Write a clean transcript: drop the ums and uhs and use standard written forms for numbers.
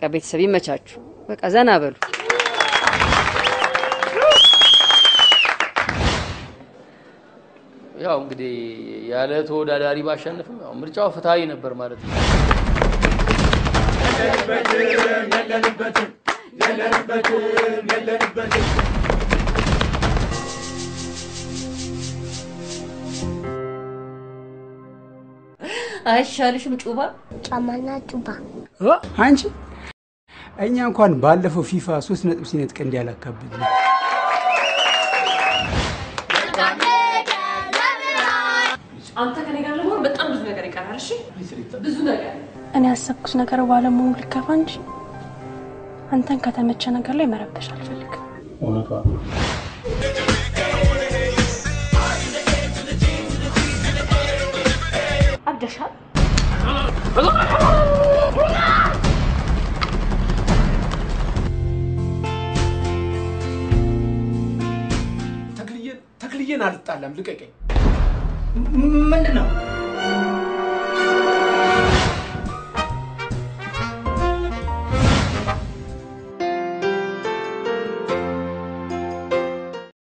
በቃ ቤተሰብ ይመቻችሁ። በቃ ዘና በሉ። ያው እንግዲህ ያለ ተወዳዳሪ ባሸንፍም ያው ምርጫው ፍትሃዊ ነበር ማለት ነው። አይሻልሽም ጩባ? ጫማና ጩባ። አንቺ እኛ እንኳን ባለፈው ፊፋ 3 ነጥብ ሲነጥቅ እንዲያላካብድ ነው። አንተ ከኔ ጋር ለመሆን በጣም ብዙ ነገር ይቀራል። እሺ ብዙ ነገር። እኔ ያሰብኩት ነገር ባለመሆኑ ልከፋ እንጂ አንተን ከተመቸ ነገር ላይ መረበሽ አልፈልግም። አብደሻል። ተክልዬን ተክልዬን አልጣላም፣ ልቀቀኝ። ምንድን ነው?